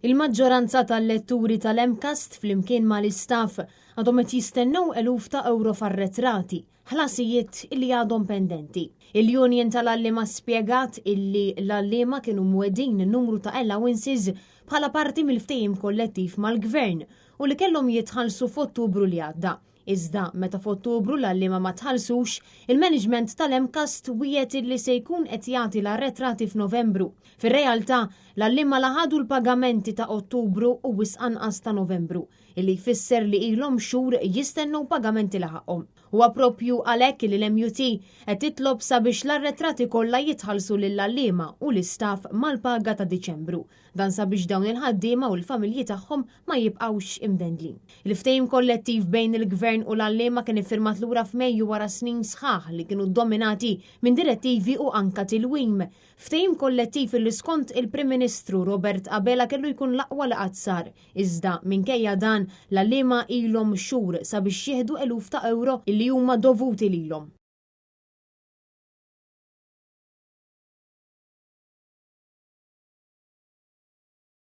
Il-maġġoranza tal-letturi tal-MCAST flimkien mal-istaff għadhom qed jistennew eluf ta' ewro f'arretrati, ħlasijiet illi għadhom pendenti. Il-Union tal-Għalliema spjegat illi l-għalliema kienu mwegħdin numru ta' allowances bħala parti mill-ftehim kollettiv mal-Gvern u li kellhom jitħallsu f'Ottubru li għadda. Iżda, meta f'Ottubru l-għalliema ma tħallsux, il-management tal-MCAST wiegħed illi se jkun qed jagħti l-arretrati f'Novembru. Fir-realtà, l-għalliema la ħadu l-pagamenti ta' Ottubru u wisq anqas ta' Novembru, illi jfisser li ilhom xhur jistennew pagamenti li ħaqqhom. Huwa proprju għalhekk illi l-MUT qed titlob sabiex l-arretrati kollha jitħallsu lill-għalliema u l-istaff mal-paga ta' Diċembru. Dan sabiex dawn il-ħaddiema u l-familji tagħhom ma jibqgħux imdendlin. Il-ftehim kollettiv bejn il-Gvern u l-għalliema kien iffirmat lura f'Mejju wara snin sħaħ li kienu ddominati minn direttivi u anka tilwim. Ftehim kollettiv li skont il-Prim Ministru Robert Abela kellu jkun l-aqwa li qatt sar. Iżda, minkejja dan, l-għalliema ilhom xhur sabiex jieħdu eluf ta' ewro li huma dovuti lilhom.